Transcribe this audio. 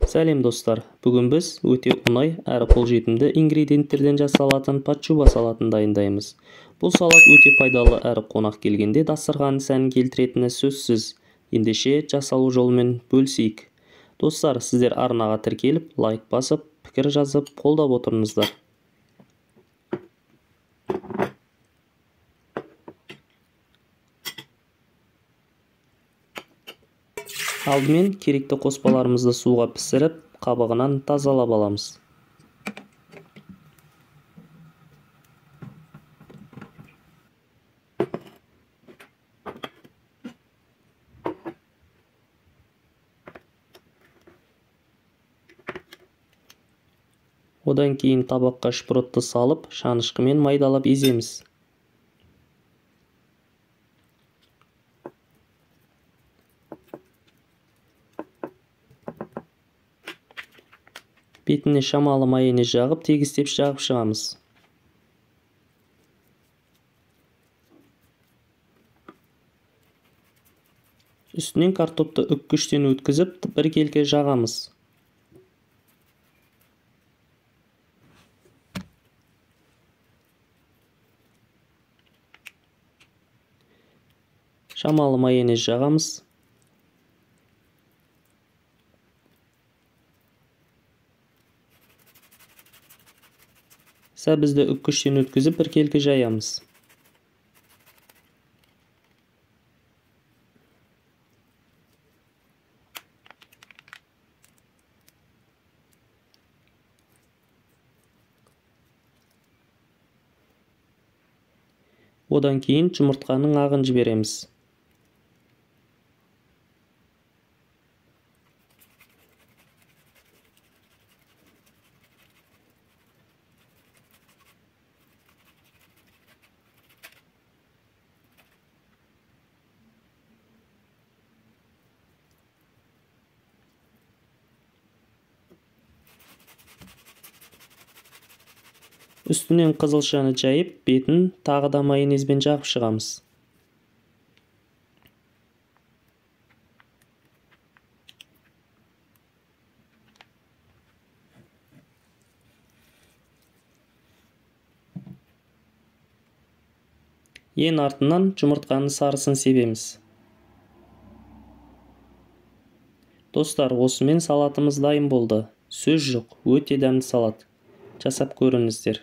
Сәлем достар, бүгін біз өте оңай әрі қолжетімді ингредиенттерден жасалатын пачуба салатын дайындаймыз. Бұл салат өте пайдалы әрі қонақ келгенде дастархан сәнін келтіретіні сөзсіз. Ендеше жасалу жолымен бөлісейік. Достар, сіздер арнаға тіркеліп, лайк басып, пікір жазып, қолдап отырыңыздар. Алдымен керекті қоспаларымызды суға пісіріп, қабығынан тазалап аламыз. Одан кейін табаққа шпротты салып, шанышқымен майдалап еземіз. Бетіне шамалы майонез жағып, тегістеп жағып шығамыз. Үстінен картопты үккіштен өткізіп, біркелкі жағамыз. Шамалы майонез жағамыз. Сәбізді үккіштен өткізіп біркелкі жаямыз. Одан кейін жұмыртқаның ағын жібереміз. Үстінен қызылшаны жайып, бетін тағы да майонезбен жағып шығамыз. Ең артынан жұмыртқаның сарысын себеміз. Достар, осымен салатымыз дайын болды. Сөз жоқ, өте дәмді салат. Жасап көріңіздер.